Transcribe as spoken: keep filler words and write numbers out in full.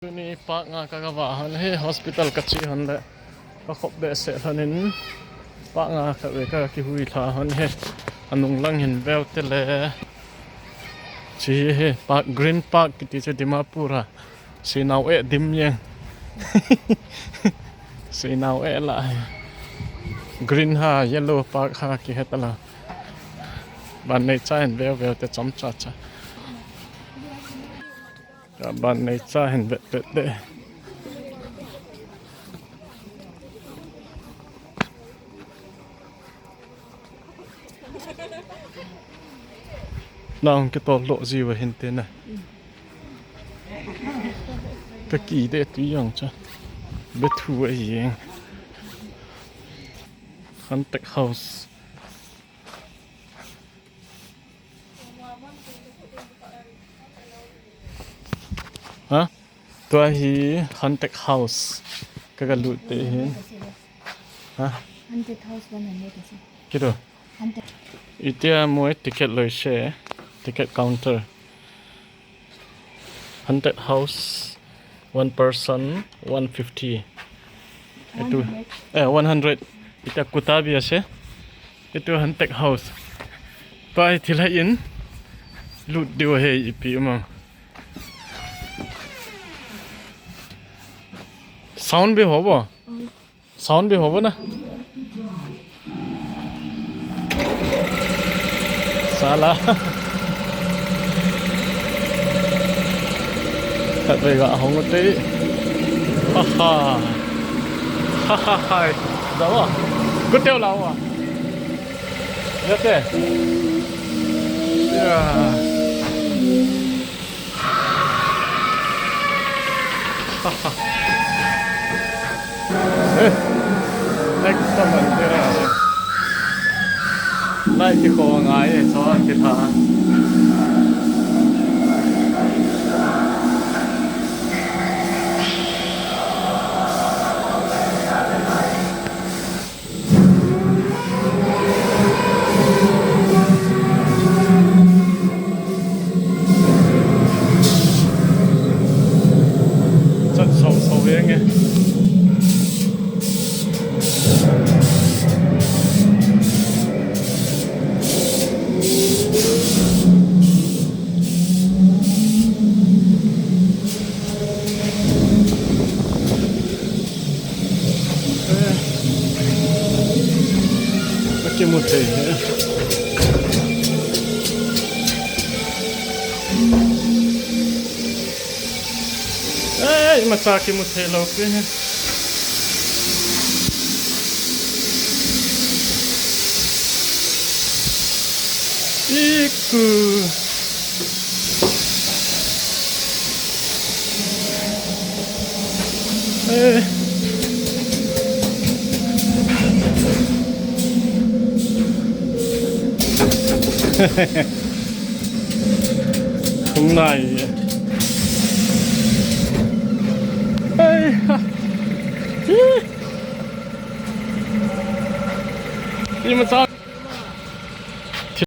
Tuni park nga ka, ka va hon hi, hospital ka che hon le ka khop behseh lhon in park nga ka ve ka kihui lha hon hi. Anung lang hin veu te le. Chi hi park, Green Park kiti chu Dimapur a. Sinau e dim yeng. Sinau e la. Green ha, yellow park ha kihet la. Ban nei cha hin veu veu te chom cha cha. Ka ban nei cha hin vet vet de. Nang ke to lo ji wa hin te na. Ka ki de tu yang cha. Be thu a yeng. Haunted house. Ha? Tua hi haunted house. Ka ga lut te hin. Ha? Haunted house one hundred ase. Kiro. Haunted. Itia moi ticket loi se. Ticket counter. Haunted house, one person, one fifty. Itu, one hundred. Eh, one hundred. Itia kuta bi ase. Itu haunted house. Tua hi thilha in. Lut diu he ipi ma. Sound bi ho bo. Mm. Sound bi ho bo na. Sala. Khatvei ga hong te. Ha ha. Ha ha ha. Dawa. Kuteo lawa. Ya te. Ya. Eh, next time, eh, light ki ko ngai, eh, so ki tha. Chat sau sau ve nge. Eh, akimu thei he. Eh, imacha kimu thei lou pi he. Iku. Eh. Không này.